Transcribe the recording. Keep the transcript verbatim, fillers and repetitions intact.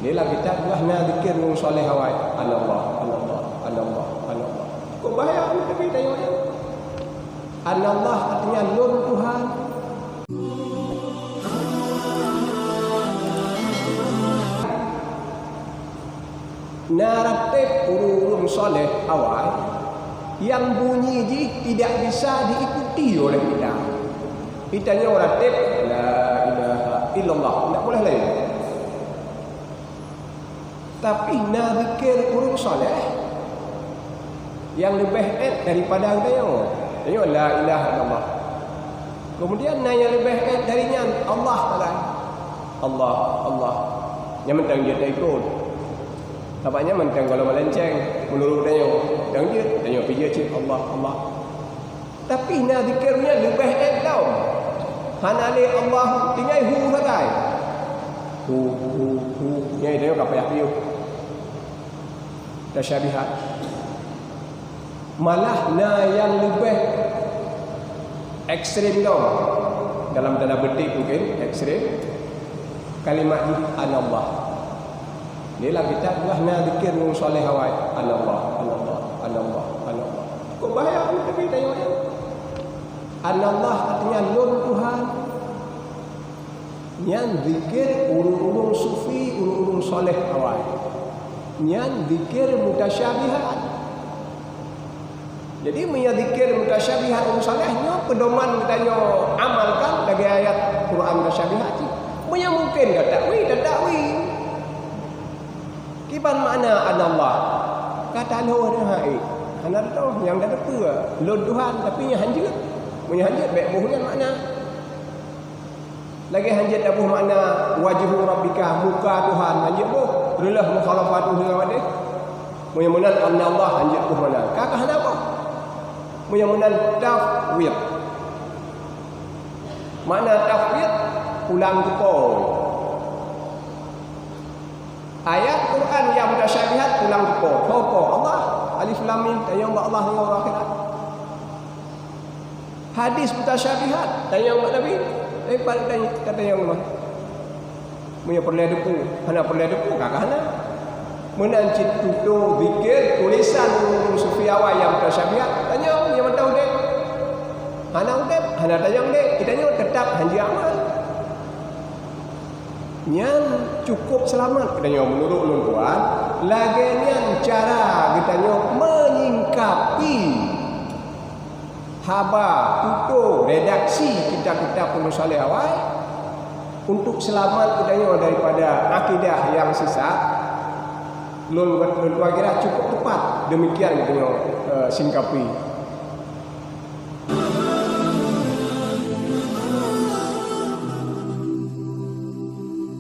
Di lam kitab geuh na zikir ureuëng saleh awai. Anallah, anallah, anallah, anallah. Kok bahaya ni tapi tayong nyan? Anallah artinya lôn Tuhan. Na ratéb ureuëng-ureuëng saleh awai nyang bunyi jih tidak bisa diikuti oleh kita. Geutanyoe ratéb la ilaha illallah, tidak boleh lain. Tapi na zikir ureuëng saleh nyang leubeh ék daripada geutanyoe. Tanyoe la ilaha illallah. Kemudian na nyang leubeh ék dari nyan, Allah Taala. Allah, Allah. Nyan mantong jeuet taikot. Sabab nyan mantong gohlom meulenceng meunurot tanyoe. Nyang jeuet tanyoe pih jeuet cit Allah, Allah. Tapi na zikir nyan leubeh ék lom. Hana lé Allah, tinggai hu sagai. Hu, hu, hu. Nyan tanyoe ka payah piôh. Tasyabihat. Malah na nyang leubeh ekstrem lom. Dalam tanda petik mungkin ekstrem. Kalimat jih anallah. Di lam kitab geuh na zikir ureuëng saleh awai. Anallah, anallah, anallah, anallah. Kok bahaya ni tapi tayong nyan? Anallah artinya lôn Tuhan. Nyan zikir ureuëng-ureuëng sufi, ureuëng-ureuëng saleh awai. Nyan zikir mutasyabihat. Jadi meunyoe zikir mutasyabihat ureuëng saleh nyoe pedoman geutanyoe amalkan lagée ayat Quran mutasyabihat cit. Meunyoe mungken ka takwil, takwil. Kiban makna anallah? Ka taloe dah hai. Hana teutoh nyang ka teupeue. Lôn Tuhan tapi nyan hanjeuet. Meunyoe hanjeuet bék boh nyan makna. Lagée hanjeuet taboh makna wajhu rabbika, muka Tuhan, hanjeuet boh. Reuloh mukhalafatu lil hawadits. Meunyoe meunan anallah hanjeuet boh makna. Ka ka hana boh. Meunyoe meunan tafwid. Makna tafwid pulang keu Po. Ayat Quran nyang mutasyabihat pulang keu Po. Po, Po, Allah, alif lam mim, tanyong bak Allah ngon akhirat. Hadis mutasyabihat, tanyong bak Nabi, eh, pat tanyong, tanyong mah. Meunyoe peureulée depu, hana peureulée depu, ka ka hana. Meunan cit tutoe zikir tulisan ureuëng sufi awai nyang mutasyabihat, tanyong nyang mantong udeb. Hana udeb, hana tanyong udeb, geutanyoe teutap hanjeuet amal. Nyan cukup seulamat geutanyoe meunurot ulôn tuan, lagée nyan cara geutanyoe menyingkapi haba tutoe redaksi kitab-kitab ureuëng saleh awai untuk seulamat geutanyoe daripada akidah nyang sesat. Lôn, lôn tuan kira cukup tepat demikian geutanyoe, eh, singkapi.